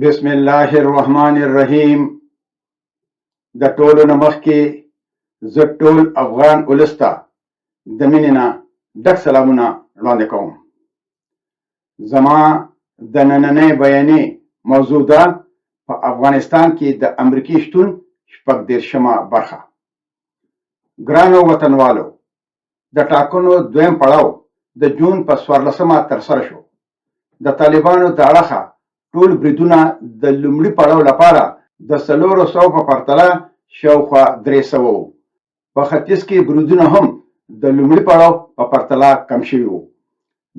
بسم الله الرحمن الرحیم. د ټولو نه مخکې زه ټول افغان ولس ته د مینې نه ډک سلامونه وړاندې کوم. زما د نننۍ بیانې موضوع ده په افغانستان کې د امریکې شتون 36مه برخه. ګرانو وطنوالو، د ټاکنو دویم پړاو د جون په 14مه ترسره شو. د طالبانو د اړخه ټول بریدونه د لومړي پړاو لپاره د 400 په پرتله شاوخوا 300 وو. په ختیځ کې بریدونه هم د لومړي پړاو په پرتله کم شوي وو.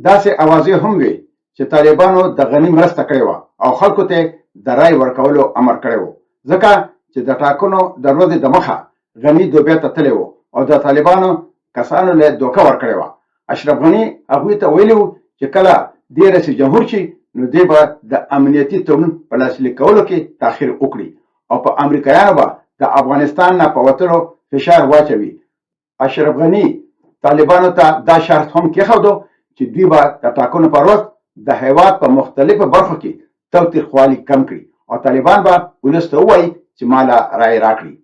داسې اوازې هم وې چې طالبانو د غني مرسته کړې وه او خلکو ته د رای ورکولو امر کړی و، ځکه چې د ټاکنو د ورځې د مخه غني دوبۍ ته تللی و او د طالبانو کسانو له دوکه ورکړې وه. اشرف غني هغوی ته ویلي وو چې کله دی رئیس جمهور شي نو دی به د امنیتي تړون په لاسلیک کولو کې تاخیر وکړي او په امریکایانو به د افغانستان نه په وتلو فشار واچوي. اشرف غني طالبانو ته دا شرط هم کېښودو چې دوی به د ټاکنو پر ورځ د هیواد په مختلفو برخو کې تاوتریخوالي کم کړي او طالبان به ولس ته ووایي چې ماله رایې راکړي.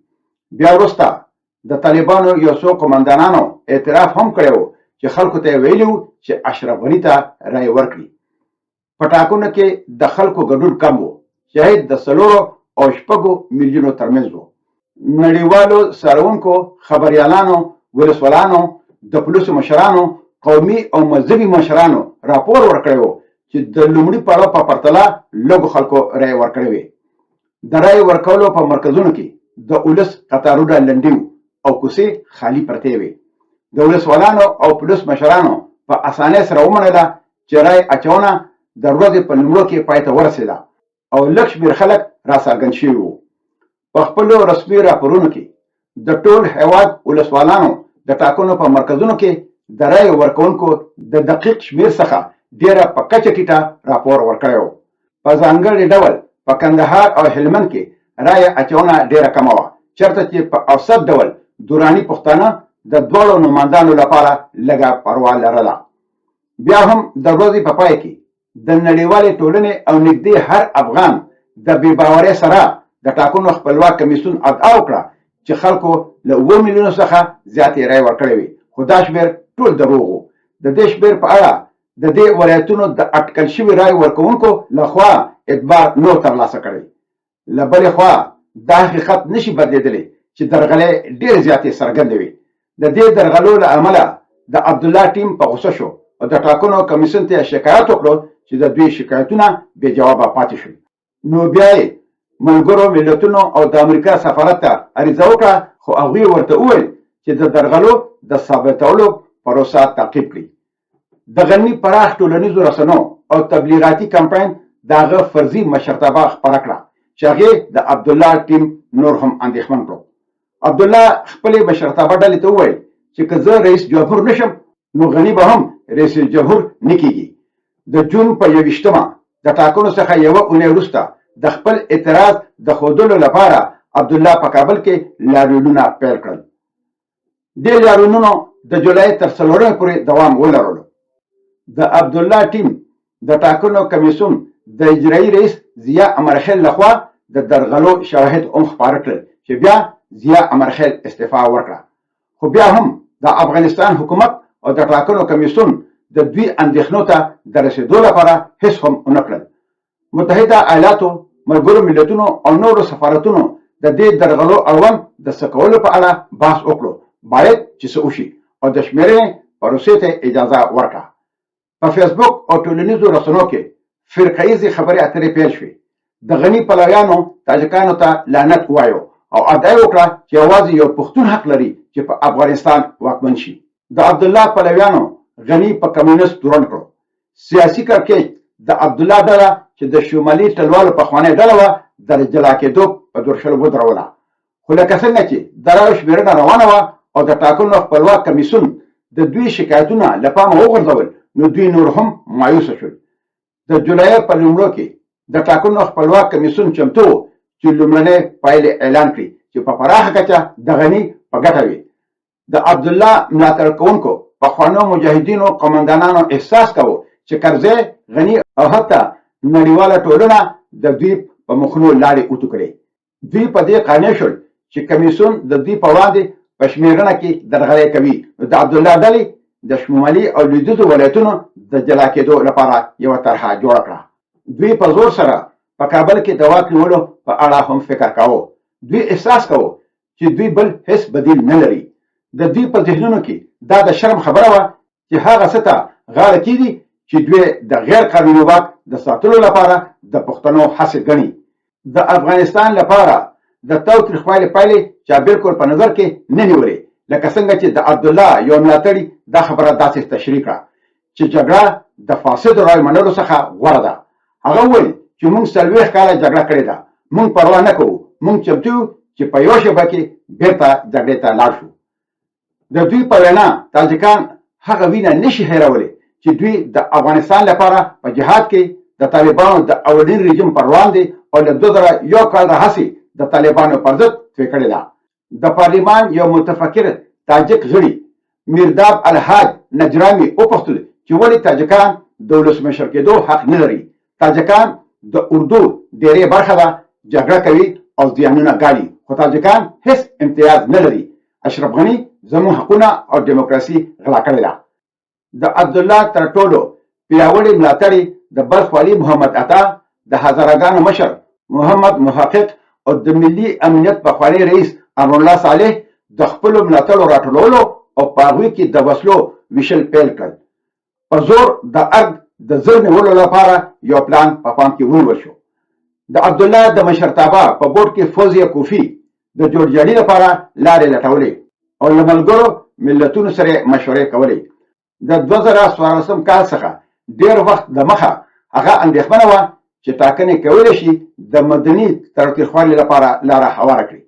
بیا وروسته د طالبانو یو څو قومندانانو اعتراف هم کړی و چې خلکو ته یې ویلي وو چې اشرف غني ته رایې ورکړي. په ټاکنو کې د خلکو ګډون کم و، شاید د 4 او 6 میلیونو ترمنځ و. نړیوالو څارونکو، خبریالانو، ولسوالانو، د پولیسو مشرانو، قومي او مذهبي مشرانو راپور ورکړی و چې د لومړي پړاو په پرتله لږو خلکو رایې ورکړې وې. د رایې ورکولو په مرکزونو کې د ولس قطارونه لنډي وو او کوڅې خالي پرتې وې. د ولسوالانو او پولیس مشرانو په اسانۍ سره ومنله چې رای اچونه د ورځې په لومړو کې پای ته ورسېده او لږ شمېر خلک راڅرګند شوي وو. په خپلو رسمي راپورونو کې د ټول هیواد ولسوالانو د ټاکنو په مرکزونو کې د رایو ورکوونکو د دقیق شمېر څخه ډېره په کچه ټیټه راپور ورکړی و. په ځانګړي ډول په کندهار او هلمند کې رایه اچونه ډېره کمه وه، چېرته چې په اوسط ډول دراني پښتانه د دواړو نوماندانو لپاره لږه پروا لرله. بیا هم د ورځې په پای کې د نړیوالې ټولنې او نږدې هر افغان د بې باورۍ سره د ټاکنو خپلواک کمیسیون ادعا وکړه چې خلکو له 7 میلیونو څخه زیاتې رایې ورکړې وې، خو دا شمېر ټول دروغ وو. د دې شمېر په اړه د دې ولایتونو د اټکل شوي رای ورکوونکو له خوا اعتبار نه و ترلاسه کړی. له بلې خوا دا حقیقت نشي بدلېدلی چې درغلۍ ډېرې زیاتې څرګندې وې. د دې درغلو له امله د عبدالله ټیم په غوسه شو او د ټاکنو کمیسیون ته یې شکایت وکړو چې د دوی شکایتونه بې جوابه پاتې شول. نو بیا یې ملګرو ملتونو او د امریکا سفارت ته عریضه وکړه، خو هغوی ورته وویل چې د درغلو د ثابتولو پروسه تعقیب کړي. د غني پراخ ټولنیزو رسنو او تبلیغاتي کمپاین د هغه فرضي مشرتابه خپره کړه چې هغې د عبدالله ټیم نور هم اندېښمن کړو. عبدالله خپلې مشرتابه ډلې ته وویل چې که زه رئیس جمهور نشم نو غني به هم رئیس جمهور نه کیږي. د جون په 21مه د ټاکنو څخه یوه اونۍ وروسته د خپل اعتراض د ښودلو لپاره عبدالله په کابل کې لاریونونه پیل کړل. دې لاریونونو د جولای تر 4مې پورې دوام ولرلو. د عبدالله ټیم د ټاکنو کمیسیون د اجرایي رئیس ضیا امرخیل لخوا د درغلو شواهد هم خپاره کړل چې بیا ضیا امرخیل استعفا ورکړه، خو بیا هم د افغانستان حکومت او د ټاکنو کمیسیون د دوی اندېښنو ته د رسېدو لپاره هیڅ هم ونه کړل. متحده ایالاتو، ملګرو ملتونو او نورو سفارتونو د دې درغلو اړوند د څه کولو په اړه بحث وکړو، باید چې څه وشي او د شمېرنې پروسې ته اجازه ورکړه. په فیسبوک او ټولنیزو رسنو کې فرقه ییزې خبرې اترې پیل شوې. د غني پلویانو تاجکانو ته لعنت ووایو او ادعا یې وکړه چې یوازې یو پښتون حق لري چې په افغانستان واکمن شي. د عبدالله پلویانو غني په کمونست تورن کړو. سیاسي کړکېچ د عبدالله ډله چې د شمالي ټلوالو پخوانۍ ډله وه د جلا کېدو په درشل ودروله، خو لکه څنګه چې د رایو شمېرنه روانه وه او د ټاکنو خپلواک کمیسیون د دوی شکایتونه له پامه وغورځول نو دوی نور هم مایوسه شول. د جولای په لومړو کې د ټاکنو خپلواک کمیسیون چمتو و چې لومړنۍ پایلې اعلان کړي چې په پراخه کچه د غني په ګټه وي. د عبدالله ملاتړ کوونکو پخوانو مجاهدینو قومندانانو احساس کاوه چې کرزی، غني او حتی نړیواله ټولنه د دوی په مخونو لاړې اوتو کړې. دوی په دې قانع شول چې کمیسیون د دوی په وړاندې په شمېرنه کې درغلی کوي، نو د عبدالله ډلې د شمالي او لویدیځو ولایتونو د جلا کېدو لپاره یوه طرحه جوړه کړه. دوی په زور سره په کابل کې د واک نیولو په اړه هم فکر کاوه. دوی احساس کاوه چې دوی بل هېڅ بدیل نه لري. د دوی په ذهنونو کې دا د شرم خبره وه چې هغه څه ته غاړه کېږدي چې دوی د غیر قانوني واک د ساتلو لپاره د پښتنو هڅې ګڼي. د افغانستان لپاره د تاوتریخوالي پایلې چا بالکل په نظر کې نه نیولې، لکه څنګه چې د عبدالله یو ملاتړي دا خبره داسې تشریح کړه چې جګړه د فاسدو رایو منلو څخه غوره ده. هغه وویل چې موږ 40 کاله جګړه کړې ده، موږ پروا نه کوو، موږ چمتو یو چې په یوه شېبه کې بېرته جګړې ته لاړ شو. د دوی په وینا تاجکان هغه وینه نشي هېرولی چې دوی د افغانستان لپاره په جهاد کې د طالبانو د اولین رژیم پر وړاندې او له 2001 کال راهیسې د طالبانو پر ضد توی کړې ده. د پارلمان یو متفکر تاجک غړي میرداب الحاج نجرامي وپوښتل چې ولې تاجکان د ولسمشر کېدو حق نه لري؟ تاجکان د اردو ډېری برخه ده، جګړه کوي او زیانونه ګالي، خو تاجکان هېڅ امتیاز نه لري. اشرف غني زموږ حقونه او دیموکراسي غلا کړې ده. د عبدالله تر ټولو پیاوړي ملاتړي د بلخ والي محمد عطا، د هزارهګانو مشر محمد محقق او د ملي امنیت پخوانی رئیس امرالله صالح د خپلو ملاتړو راټولولو او په هغوی کې د وسلو ویشل پیل کړل. په زور د ارګ د زر نیولو لپاره یو پلان په پام کې ونیول شو. د عبدالله د مشرتابه په بورډ کې فوزیه کوفي د جوړجاړي لپاره لارې لټولې او له ملګرو ملتونو سره مشورې کولې. د 2014 کال څخه ډېر وخت دمخه هغه اندېښمنه وه چې ټاکنې کولی شي د مدني تاوتریخوالي لپاره لاره هواره کړي،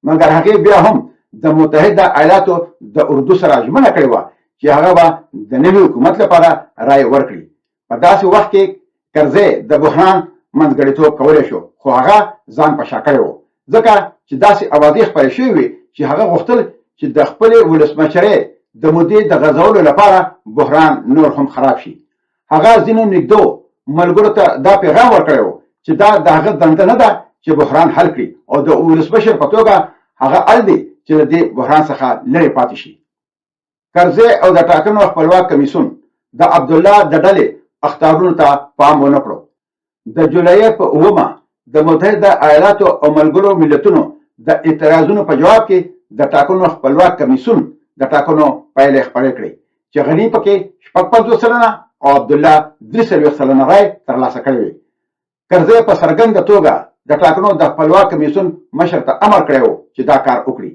مګر هغې بیا هم د متحده ایالاتو د اردو سره ژمنه کړې وه چې هغه به د نوي حکومت لپاره رایه ورکړي. په داسې وخت کې کرزی د بحران منځګړیتوب کولی شو، خو هغه ځان په شا کړی و، ځکه چې داسې اوازې خپرې شوې وې چې هغه غوښتل چې د خپلې ولسمشرۍ د مودې د غځولو لپاره بحران نور هم خراب شي. هغه ځینو نږدو ملګرو ته دا پیغام ورکړی و چې دا د هغه دنده نه ده چې بحران حل کړي او د ولسمشر په توګه هغه اړ دی چې له دې بحران څخه لرې پاتې شي. کرزی او د ټاکنو خپلواک کمیسیون د عبدالله د ډلې اخطارونو ته پام ونه کړو. د جولای په 7مه د متحده ایالاتو او ملګرو ملتونو د اعتراضونو په جواب کې د ټاکنو خپلواک کمیسیون د ټاکنو پایلې خپرې کړې چې غني پکې 56% او عبدالله 43% رایې ترلاسه کړې وې. کرزی په څرګنده توګه د ټاکنو د خپلواک کمیسیون مشر ته امر کړی و چې دا کار وکړي،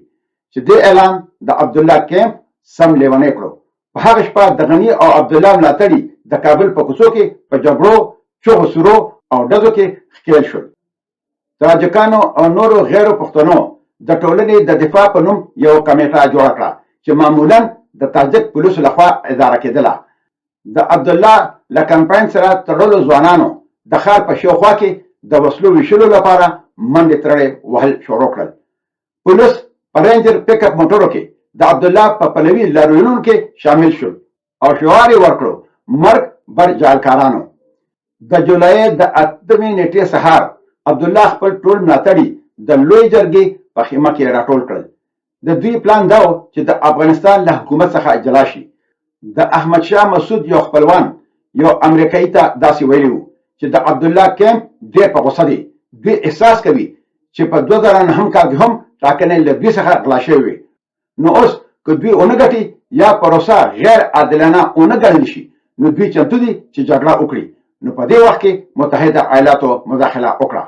چې دې اعلان د عبدالله کیمپ سم لیونی کړو. په هغه شپه د غني او عبدالله ملاتړي د کابل په کوڅو کې په جګړو، چغو سورو او ډزو کې ښکېل شول. تاجکانو او نورو غیرو پښتنو د ټولنې د دفاع په نوم یوه کمېټه جوړه کړه چې معمولاً د تاجک پولیسو لخوا اداره کېدله. د عبدالله له کمپاین سره تړلو ځوانانو د ښار په شاوخوا کې د وسلو ویشلو لپاره منډې ترړې وهل شروع کړل. پولیس په رینجر پیک اپ موټرو کې د عبدالله په پلوي لاریونونو کې شامل شول او شعار یې ورکړو، مرګ بر جعلکارانو. د جولای د 8مې نېټې سهار عبدالله خپل ټول ملاتړي د لوی جرګې په خیمه کې راټول کړل. د دوی پلان دا و چې د افغانستان له حکومت څخه جلا شي. د احمد شاه مسعود یو خپلوان یو امریکایي ته داسې ویلي وو چې د عبدالله کیمپ ډېر په غوسه دی، دوی احساس کوي چې په 2009 کال کې هم ټاکنې له دوی څخه غلا شوې وې، نو اوس که دوی ونه ګټي یا پروسه غیر عادلانه ونه ګڼل شي نو دوی چمتو دي چې جګړه وکړي. نو په دې وخت کې متحده ایالاتو مداخله وکړه.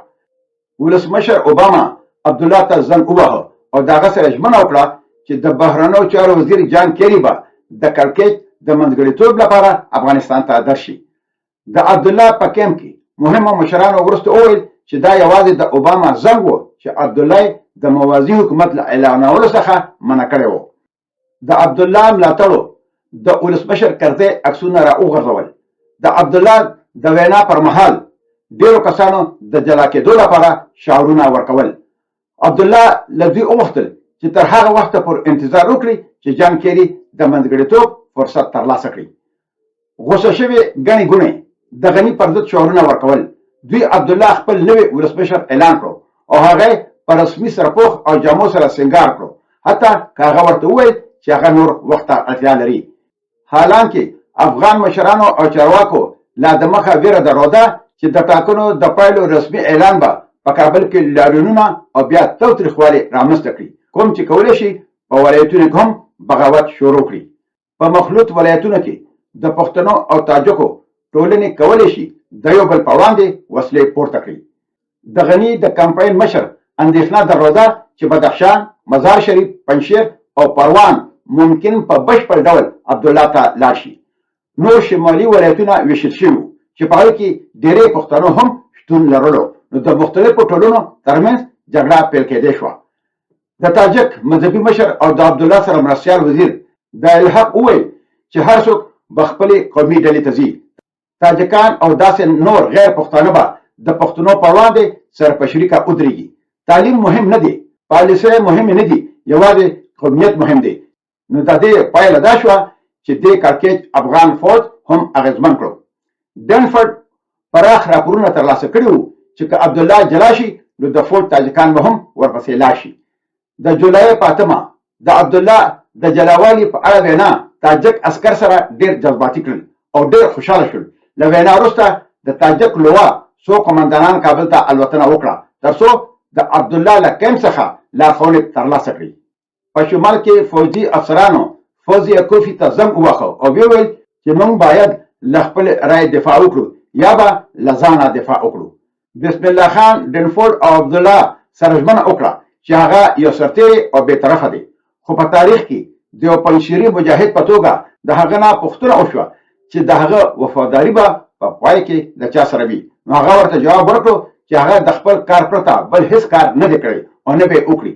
ولسمشر اوباما عبدالله ته زنګ وواهه او د هغه سره ژمنه وکړه چې د بهرنیو چارو وزیر جان کیري به د کړکېچ د منځګړیتوب لپاره افغانستان ته درشي. د عبدالله په کیمپ کې مهمو مشرانو وروسته وویل چې دا یوازې د اوباما زنګ و چې عبدالله د موازي حکومت له اعلانولو څخه منع کړی و. د عبدالله ملاتړو د ولسمشر کرزی عکسونه را وغورځول. د عبدالله د وینا پر مهال ډېرو کسانو د جلا کېدو لپاره شعارونه ورکول. عبدالله له دوی وغوښتل چې تر هغه وخته پورې انتظار وکړي چې جان کیري د منځګړیتوب فرصت ترلاسه کړي. غوسه شوې ګڼې ګوڼې د غني پر ضد شعارونه ورکول. دوی عبدالله خپل نوی ولسمشر اعلان کړو او هغه په رسمي سرپوښ او جامو سره سنګار کړو، حتی که هغه ورته وویل چې هغه نور وخت ته اړتیا لري. حالانکه افغان مشرانو او چارواکو لا د مخه ویره درلوده چې د ټاکنو د پایلو رسمي اعلان به په کابل کې لاریونونه او بیا تاوتریخوالی رامنځته کړي، کوم چې کولی شي په ولایتونو کې هم بغاوت شروع کړي. په مخلوط ولایتونو کې د پښتنو او تاجکو ټولنې کولی شي د یو بل په وړاندې وسلې پورته کړي. د غني د کمپاین مشر اندېښنه درلوده چې بدخشان، مزار شریف، پنجشیر او پروان ممکن په بشپړ ډول عبدالله ته لاړ شي. نور شمالي ولایتونه ویشل شوي وو چې په هغه کې ډېری پښتنو هم شتون لرلو، نو د مختلفو ټولنو ترمنځ جګړه پیل کېدای شوه. د تاجک مذهبي مشر او د عبدالله سره مرستیال وزیر د الحق وویل چې هر څوک به خپلې قومي ډلې ته ځي، تاجکان او داسې نور غیر پښتانه به د پښتنو پر وړاندې سره په شریکه ودرېږي. تعلیم مهم نه دی، پالیسۍ مهمې نه دي، یوازې قومیت مهم دی. نو د دې پایله دا شوه چې دې کړکېچ افغان فوج هم اغېزمن کړو. ډنفرډ پراخ راپورونه ترلاسه کړي وو چې که عبدالله جلا شي نو د فوج تاجکان به هم ورپسې لاړ شي. د جولای په 8مه د عبدالله د جلاوالي په اړه وینا تاجک عسکر سره ډېر جذباتي کړل او ډېر خوشاله شول. له وینا وروسته د تاجک لوا څو قومندانان کابل ته الوتنه وکړه ترڅو د عبدالله له کمپ څخه لارښوونې ترلاسه کړي. په شمال کې فوځي افسرانو فوزیه کوفي ته زنګ وواهه او ویې ویل چې موږ باید له خپلې رایې دفاع وکړو یا به له ځانه دفاع وکړو. بسم الله خان ډنفورډ او عبدالله سره ژمنه وکړه چې هغه یو سرتېری او بې طرفه دی، خو په تاریخ کې د یو پنجشیري مجاهد په توګه د هغه نه پوښتنه وشوه چې د هغه وفاداري به په پای کې له چا سره وي، نو هغه ورته جواب ورکړو چې هغه د خپل کار پرته بل هیڅ کار نه دی کړی او نه به یې وکړي.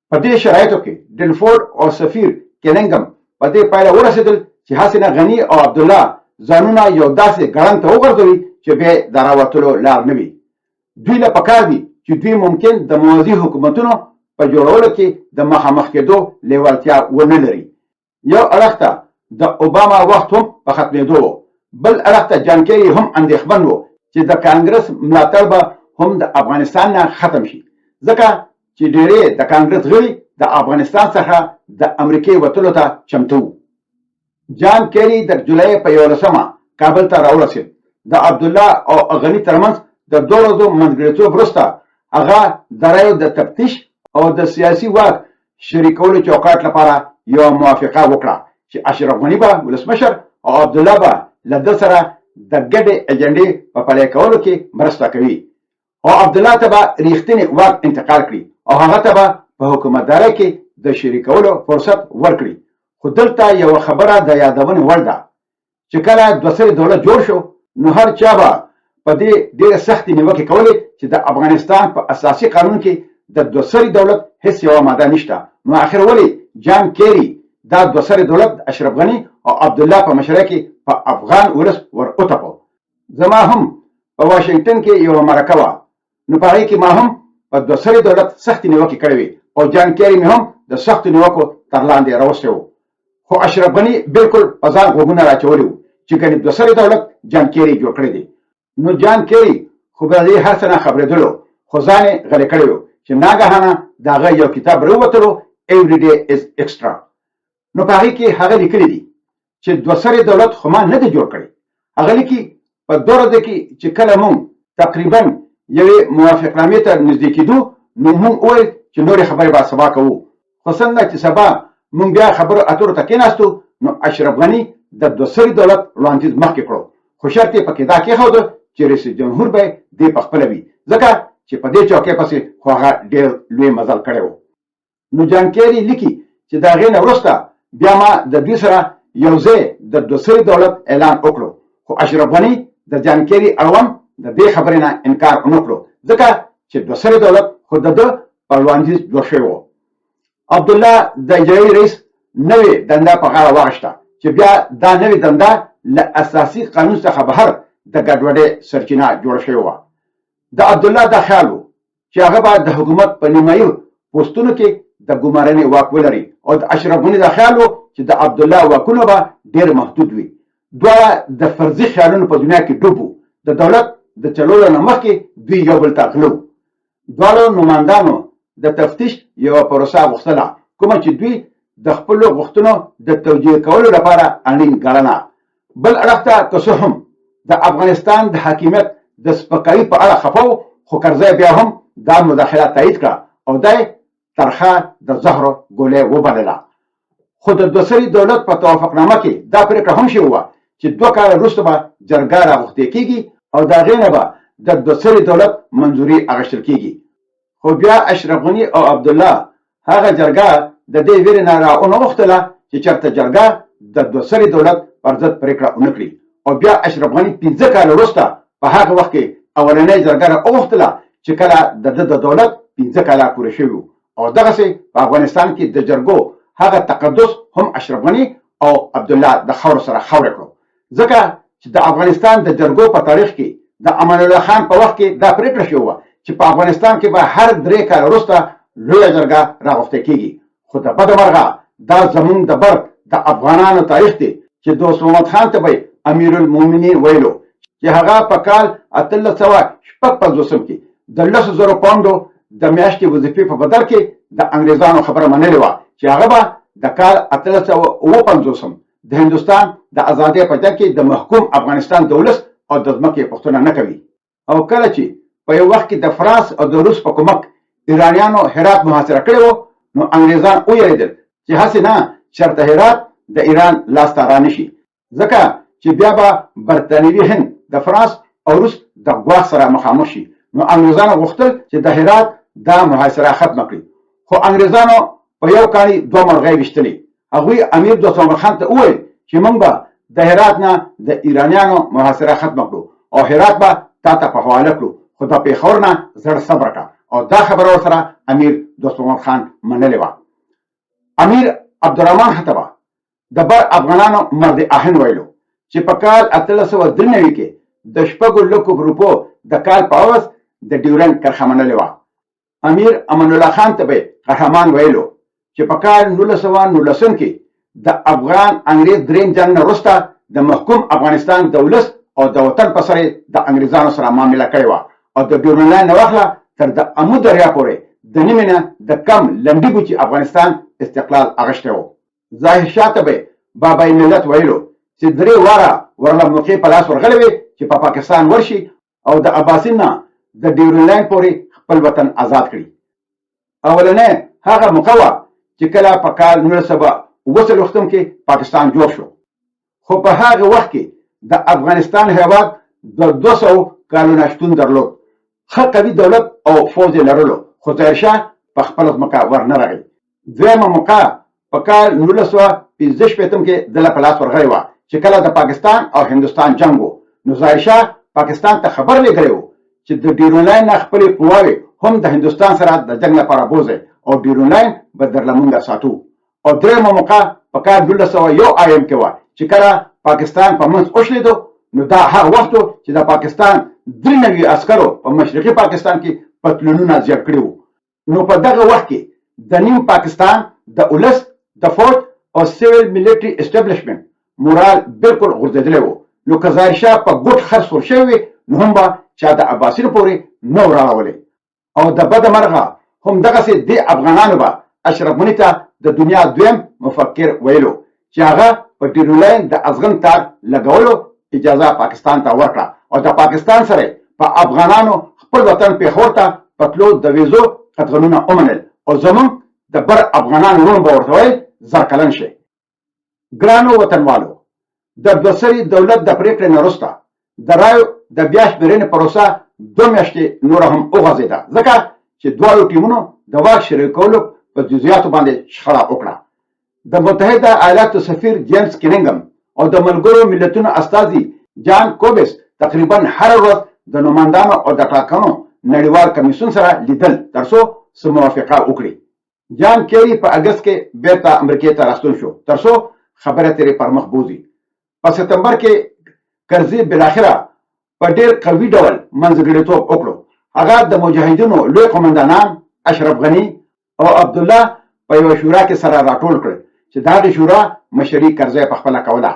په دې شرایطو کې ډنفورډ او سفیر کیننګم په دې پایله ورسېدل چې هسې نه غني او عبدالله ځانونه یو داسې ګړنګ ته وغورځوي چې بیا د راوتلو لار نه وي. دوی له پکار دي چې دوی ممکن د موازي حکومتونو په جوړولو کې د مخامخ کېدو لېوالتیا ونه لري. یو اړخ ته د اوباما وخت هم په ختمېدو و، بل اړخ ته جان کیري هم اندېښمن و چې د کانګرس ملاتړ به هم د افغانستان نه ختم شي، ځکه چې ډېری د کانګرس غړي د افغانستان څخه د امریکې وتلو ته چمتو وو. جان کیري د جولای په 11مه کابل ته راورسېد. د عبدالله او غني ترمنځ د دوه ورځو منځګړیتوب وروسته هغه د رایو د تفتیش او د سیاسي واک شریکولو چوکاټ لپاره یوه موافقه وکړه چې اشرف غني به ولسمشر او عبدالله به له ده سره د ګډې اجنډې په پلی کولو کې مرسته کوي او عبدالله ته به ریښتینی واک انتقال کړي او هغه ته به په حکومتدارۍ کې د شریکولو فرصت ورکړي. خو دلته یوه خبره د یادونې وړ ده چې کله دوه سری دولت جوړ شو نو هر چا به په دې ډېرې سختې نیوکې کولې چې د افغانستان په اساسي قانون کې د دوه سري دولت هیڅ یوه ماده نشته، نو اخر ولې جان کیري دا دوه سری دولت د اشرف غني او عبدالله په مشرۍ کې په افغان ولس ور وتپو؟ زما هم په واشنګټن کې یوه مرکه وه، نو په هغې کې ما هم په دوه سري دولت سختې نیوکې کړې وې او جان کیري مې هم د سختو نیوکو تر لاندې راوستی و. خو اشرف غني بالکل په ځان غوږونه راچولي وو چې ګنې دوه سري دولت جان کیري جوړ کړی دی. نو جان کیري خو به د دې هر څه نه خبرېدلو، خو ځان یې غلی کړی و چې ناګهانه د هغه یو کتاب راووتلو، ایوری ډی از ایکسټرا. نو په هغې کې هغه لیکلي دي چې دوه سرې دولت خو ما نه دی جوړ کړی. هغه لیکي په دوه ورځو کې چې کله مونږ تقریبا یوې موافقنامې ته نږدې کېدو نو مونږ وویل چې نورې خبرې به سبا کوو، خو څنګه چې سبا مونږ بیا خبرو اترو ته کېناستو نو اشرف غني د دوه سري دولت وړاندیز مخکې کړو، خو شرط یې پکې دا کېښود چې رئیس جمهور به دی په خپله وي، ځکه چې په دې چوکۍ پسې خو هغه ډېر لوی مزل کړی و. نو جان کیري لیکي چې د هغې نه وروسته بیا ما د دوی سره یو ځای د دوه سري دولت اعلان وکړو، خو اشرف غني د جان کیري اړوند د دې خبرې نه انکار ونه کړو، ځکه چې دوه سري دولت خو د ده پر وړاندیز جوړ شوی و. عبدالله د اجرایي رئیس نوې دنده په غاړه واخیسته چې بیا دا نوې دنده له اساسي قانون څخه بهر د ګډوډۍ سرچینه جوړه شوې وه. د عبدالله دا خیال و چې هغه به د حکومت په نیمایي پوستونو کې د ګمارنې واک ولري او د اشرف غني دا خیال و چې د عبدالله واکونه به ډېر محدود وي. دواړه د فرضي خیالونو په دنیا کې ډوب وو. د دولت د چلولو نه مخکې دوی یو بل ته غله وو. دواړو نوماندانو د تفتیش یوه پروسه غوښتله کومه چې دوی د خپلو غوښتنو د توجیه کولو لپاره اړین ګڼله. بل اړخ ته که څه هم د افغانستان د حاکمیت د سپکاوي په اړه خفه و، خو کرزی بیا هم دا مداخله تایید کړه او دا یې ترخه د زهرو ګولۍ وبلله. خو د دوسري دولت په توافقنامه کې دا پرېکړه هم شوې وه چې 2 کاله وروسته به جرګه راغوښتې کېږي او د هغې نه به د دوسري دولت منظوري اخیستل کېږي. خو بیا اشرف غني او عبدالله هغه جرګه د دې ویرې نه را ونه غوښتله چې چېرته جرګه د دوسري دولت پر ضد پرېکړه ونه کړي، او بیا اشرف غني 5 کاله وروسته په هغه وخت کې اولنۍ جرګه را وغوښتله چې کله د ده د دولت 5 کاله پوره شوي وو. او دغسې په افغانستان کې د جرګو هغه تقدس هم اشرف غني او عبدالله د خاورو سره خاورې کړو، ځکه چې د افغانستان د جرګو په تاریخ کې د امان الله خان په وخت کې دا پرېکړه شوې وه چې په افغانستان کې به هر 3 کاله وروسته لویه جرګه راغوښتل کېږي. خو د بده مرغه دا زمونږ د بر د افغانانو تاریخ دی چې دوست محمد خان ته به امیر المومنین ویلو، چې هغه په کال 1856 کې د 10,000 پاونډو د میاشتې وظیفې په بدل کې د انګریزانو خبره منلې وه چې هغه به د کال 1857 د هندوستان د ازادۍ په جنګ کې د محکوم افغانستان د ولس او د ځمکې پوښتنه نه کوي. او کله چې په یو وخت کې د فرانس او د روس په کمک ایرانیانو هرات محاصره کړی و، نو انګریزان ویریدل چې هسې نه چېرته هرات د ایران لاسته رانشي، ځکه چې بیا به برتانوي هند د فرانس او روس د ګواښ سره مخامخ شي. نو انګریزانو غوښتل چې د هرات دا محاصره ختمه کړي، خو انګریزانو په یو کاڼي دوه مرغۍ ویشتلې. هغوی امیر دوست محمد خان ته وویل چې موږ به د هرات نه د ایرانیانو محاصره ختمه کړو او هرات به تا ته په حواله کړو، خو د پېښور نه زړه صبر کړه. او دا خبره ورسره امیر دوست محمد خان منلې وه. امیر عبدالرحمن خان ته به د بر افغانانو مرد آهن ویلو چې په کال 1893 کې د 6 لکو روپو د کال په عوض د ډیورنډ کرښه منلې وه. امیر امان الله خان ته به قهرمان ویلو چې په کال 1919 کې د افغان انګریز دریم جنګ نه وروسته د محکوم افغانستان د ولس او د وطن په سر د انګریزانو سره معامله کړې وه او د ډیورنډ لاین نه واخله تر د امو دریا پورې د نیمې نه د کم لنډي بوچي افغانستان استقلال اغشتی و. ظاهر شاه ته به بابای ملت ویلو چې درې واره ورله موقع په لاس ورغلې وې چې په پاکستان ورشي او د اباسین نه د ډیورنډ لاین پورې خپل وطن آزاد کړي. اولنی هغه موقع وه چې کله په کال 1947 کې پاکستان جوړ شو، خو په هغه وخت کې د افغانستان هیواد د 200 کالونه شتون درلود، ښه قوي دولت او فوځ یې لرلو، خو ظاهر شاه په خپله ځمکه ورنه راغی. دویمه موقع په کال 1965 کې دله په لاس ورغلې وه چې کله د پاکستان او هندوستان جنګ و، نو ظاهر شاه پاکستان ته خبر لېږلی و چې د ډیورنډ لاین نه خپلې قواوې هم د هندوستان سره د جنګ لپاره بوځئ او ډیورنډ لاین به درله مونږه ساتو. او درېیمه موقع په کال 1901 آیم کې وه چې کله پاکستان په منځ وشلېدو، نو دا هغه وخت و چې د پاکستان 93 عسکرو په مشرقي پاکستان کې پتلونونه زیړ کړي وو. نو په دغه وخت کې د نیم پاکستان د ولس، د فوج او سیویل ملټري اسټبلشمنټ مورال بالکل غورځېدلی و. نو که ظاهر شاه په ګوټ خر سور شوی وي، نو هم به چا د اباسین پورې نه وراړولی. او د بده مرغه هم دغسې دې افغانانو به اشرف غني ته د دنیا دویم مفکر ویلو چې هغه په ډیرولاین د ازغن تار لګولو اجازه پاکستان ته ورکړه او د پاکستان سره په افغانانو خپل وطن پېښور ته په تلو د ویزو قدغنونه ومنل، او زمونږ د بر افغانانو وروڼو به ورته ویل 1000 کلن شي. ګرانو وطنوالو، د دوسري دولت د پرېکړې نه وروسته د رایو د بیا شمېرنې پروسه 2 میاشتې نوره هم وغځېده، ځکه چې دواړو ټیمونو د واک شریکولو په جزئیاتو باندې شخړه وکړه. د متحده ایالاتو سفیر جیمز کننګم او د ملګرو ملتونو استازي جان کوبس تقریبا هره ورځ د نوماندانو او د ټاکنو نړیوال کمیسیون سره لیدل ترڅو څه موافقه وکړي. جان کیري په اګست کې بیرته امریکې ته راستون شو ترڅو خبرې اترې پر مخ بوځي. په ستمبر کې کرزي بالاخره په ډیر قوي ډول منځګړیتوب وکړو. هغه د مجاهدینو لوی قومندانان اشرف غني او عبدالله په یوه شورا کې سره راټول کړل چې د هغې شورا مشري کرزی په خپله کوله.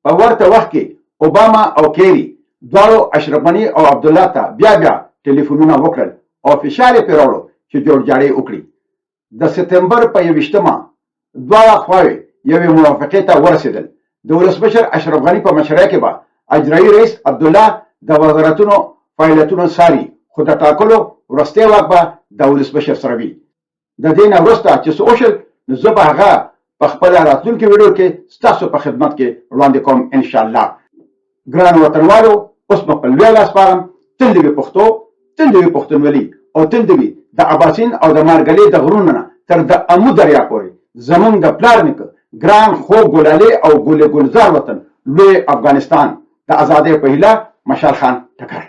په ورته وخت کې اوباما او کیري دواړو اشرف غني او عبدالله ته بیا بیا ټلیفونونه وکړل او فشار یې پرې راوړو چې جوړجاړی وکړي. د ستمبر په 21 مه دواړه خواوې یوې موافقې ته ورسېدل. د ولسمشر اشرف غني په مشرۍ کې به اجرایي رئیس عبدالله د وزارتونو فعالیتونه څاري، خو د ټاکلو وروستی واک به د ولسمشر سره وي. د دې نه وروسته چې څه وشول نو زه به هغه په خپله راتلونکې ویډیو کې ستاسو په خدمت کې وړاندې کوم ان شاء الله. ګرانو وطنوالو، اوس مو په لوی لاس سپارم. تل دې وي پښتو، تل دې وي پښتونولي او تل دې وي د اباسین او د مارګلې د غرونو نه تر د امو دریا پورې زمونږ د پلار نیکه ګران خوږ ګلالې او ګل ګلزار وطن لوی افغانستان. د ازادۍ په هیله، مشال خان ټکر.